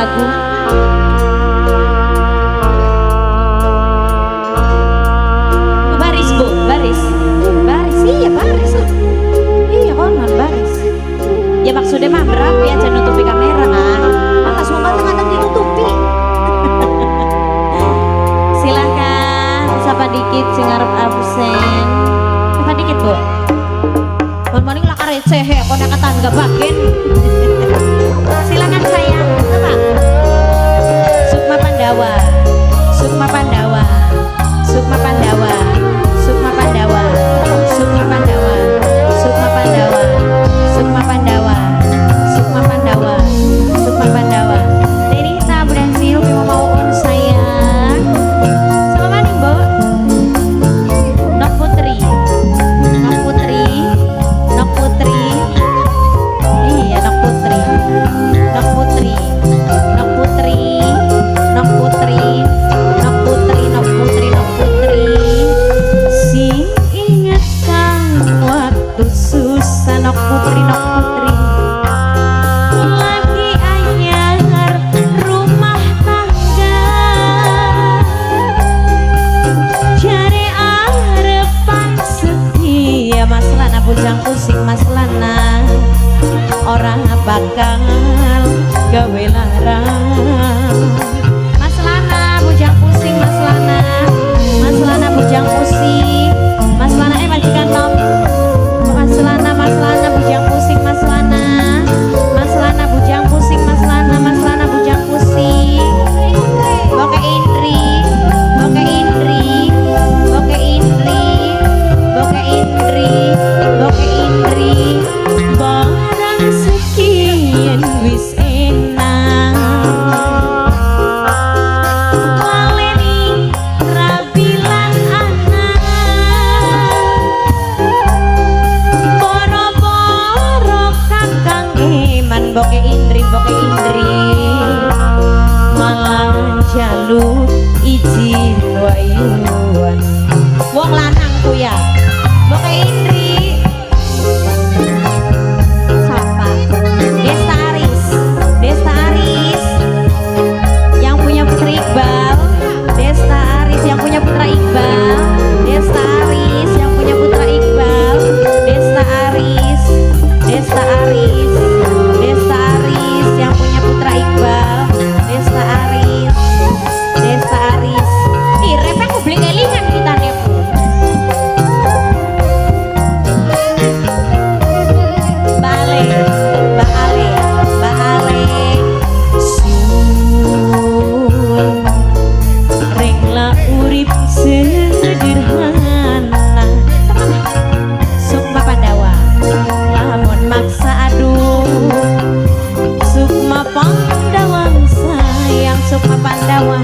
lagu. Baris Bu, baris. Baris, iya baris lah. Iya konon baris. Ya maksudnya mah berapa ya, jangan nutupi kamera kan. Malah semua kadang-kadang ditutupi. Silahkan, sapa dikit sing arep absen. Sapa dikit Bu. Kon maning lah receh kon katan gak bakin. Silakan sayang, apa? Sukma Pandawa, Sukma Pandawa, Sukma Pandawa, Sukma Pandawa, Sukma Pandawa, Sukma Pandawa, Sukma Pandawa, Sukma Pandawa, Sukma Pandawa. Derita berhasil mau on sayang. Sama maning, Bu? Nok Putri, Nok Putri, Nok Putri. Iya, Nok Putri, Nok Putri, Nok Putri, Nok Putri, Nok Putri, Nok Putri, Nok Putri. Sing inget kang waktu susah Nok Putri, Nok Putri. Lagi anyar rumah tangga, jare arepan setia. Mas Lana bujang pusing Mas Lana, orang bakal gawe larang. Mas Lana bujang pusing Mas Lana, Mas Lana bujang pusing Mas Lana, majikan nom. Mas Lana, Mas Lana bujang pusing Mas Lana, Mas Lana bujang pusing Mas Lana, Mas Lana bujang pusing. Boke Indri, Boke Indri, Boke Indri, Boke Indri, Boke Indri. Barang sekian wis enak, laleni rabilan anak, boro-boro kakang eman. Boke Indri, Boke Indri, malah jaluk izin wayuan. Wong lanang ku ya, Boke Indri. Sapa? Desta Aris, Desta Aris yang punya Putri Iqbal, Desta Aris yang punya Putra Iqbal, Desta Aris yang punya Putra Iqbal, Desta Aris, Desta Aris, Desta Aris yang punya Putra Iqbal, Desta Aris, Desta Aris. Ih, repek aku beli kelingan kita nih Bu. Bale, bale, bale. Sun ringlah urip sederhana. Sukma Pandawa, lamun maksa aduh. Sukma Pandawa sayang, Sukma Pandawa,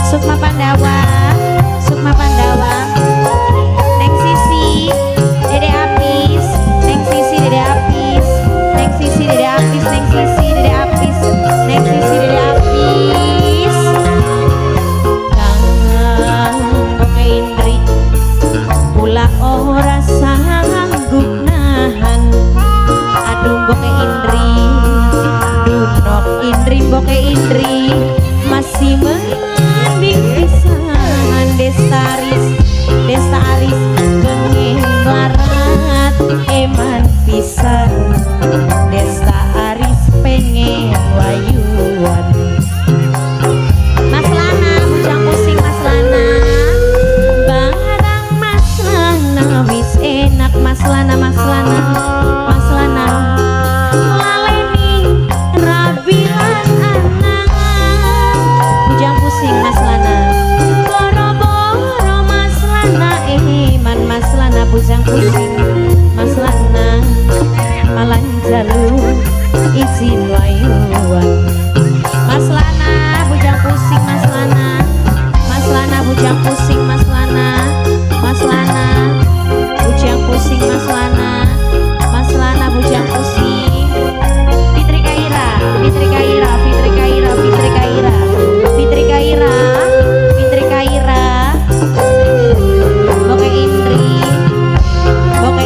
Sukma Pandawa, Sukma Pandawa. Neng sisi Dede Apis, neng sisi Dede Apis, neng sisi Dede Apis, neng sisi Dede Apis, neng sisi Dede Apis. Kang Boke Indri pula ora sanggup nahan. Aduh Boke Indri, Dunok Indri, Boke Indri masih mending pisan. Desta Aris, Desta Aris pengen larat eman pisan. Desta Aris pengen wayuan. Mas Lana bujang pusing Mas Lana, barang Mas Lana wis enak Mas Lana, Mas Lana, Mas Lana. Laleni rabilan anak, bujang pusing Mas Lana, boro-boro Mas Lana eman Mas Lana bujang pusing Mas Lana, malah jaluk izin wayuan. Mas Lana bujang pusing Mas Lana, Mas Lana bujang pusing Mas Lana, Mas Lana bujang pusing Mas Lana, Mas Lana bujang pusing. Fitri Kaira, Fitri Kaira, Fitri Kaira, Fitri Kaira, Fitri Kaira, Fitri Kaira. Boke Indri, Boke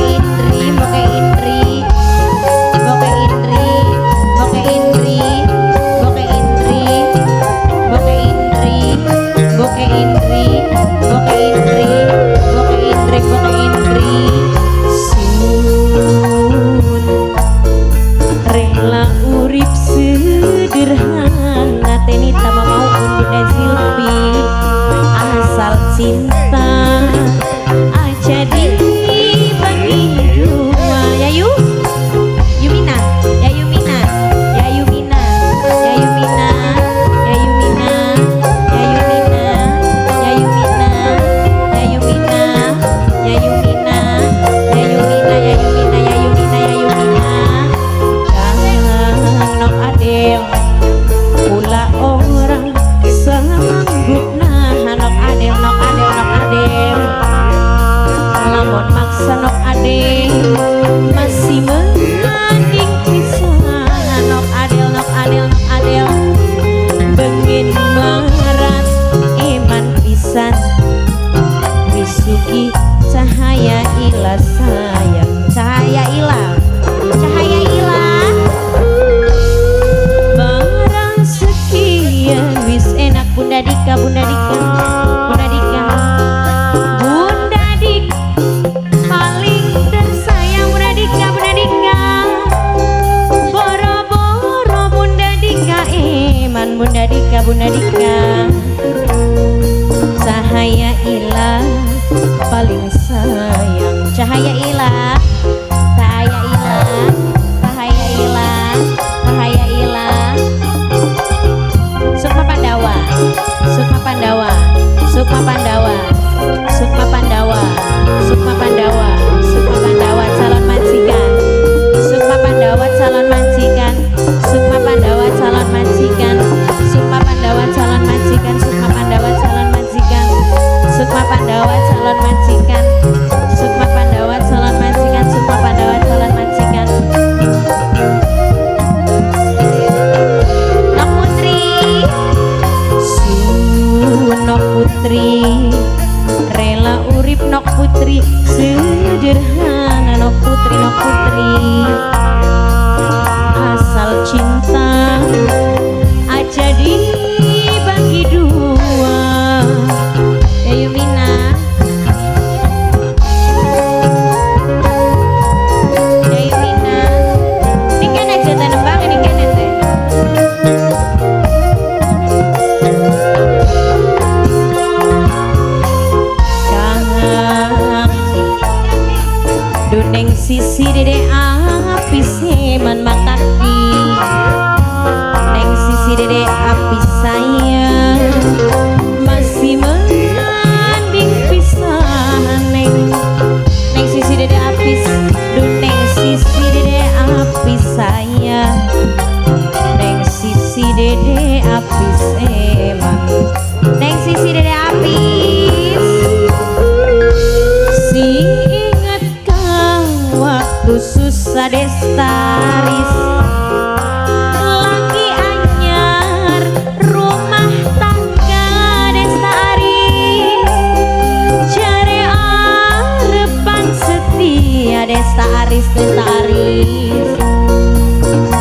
Lamun maksa Nok Ade masih mending pisan. Nok Adel, Nok Adel, Nok Adel bengin melarat eman pisan. Wisuki cahaya ilah sayang, cahaya ilah, cahaya ilah. Barang sekian wis enak. Bunda Dika, Bunda Dika, Bunda Dika, Bunda Dika paling tersayang. Bunda Dika, Bunda Dika, boro-boro Bunda Dika eman. Bunda Dika, Bunda Dika, cahaya ilah paling sayang. Cahaya ilah, cahaya ilah, cahaya ilah, cahaya ilah. Sukma Pandawa, Sukma Pandawa, Sukma Pandawa, Sukma Pandawa, Sukma Pandawa, Sukma Pandawa calon majikan, Sukma Pandawa calon majikan, Sukma Pandawa calon majikan, Sukma Pandawa calon majikan, Sukma Pandawa calon majikan, Sukma Pandawa calon majikan, Sukma Pandawa calon majikan, Sukma Pandawa calon majikan. Nok Putri, Sunok Putri, rela urip Nok Putri sederhana. Nok Putri, Nok Putri, asal cinta aja dibagi dua. Yayu Mina, Yayu Mina, ini kan aja nembang ini kan ente. Kang duneng sisi dede api seman mataki, neng sisi dede api sayang masih mending pisan. Neng neng sisi dede apis, duneng sisi dede api sayang, neng sisi dede apis eman, neng sisi dede apis. Si ingat kau waktu susah Destaris, lagi anyar rumah tangga Destaris, jare arepan setia Destaris, Destaris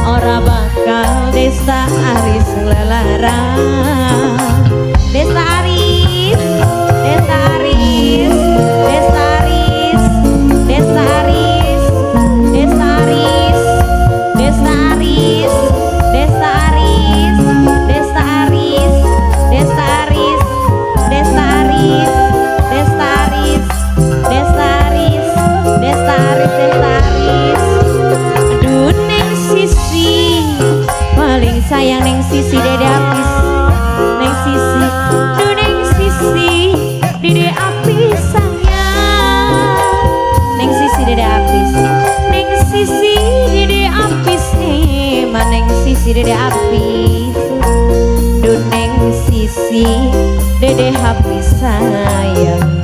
ora bakal Destaris lelara. Destaris, Destaris, Destaris, Destaris, Destaris, Destaris, Destaris, Destaris, Destaris, Destaris, Destaris, Destaris, Destaris, Destaris. Aduh neng sisi paling sayang, neng sisi dede apis, neng sisi, duh neng sisi dede apis sayang, neng sisi dede apis, neng sisi dede apis eman, neng sisi dede apis, duh neng sisi dede apis sayang.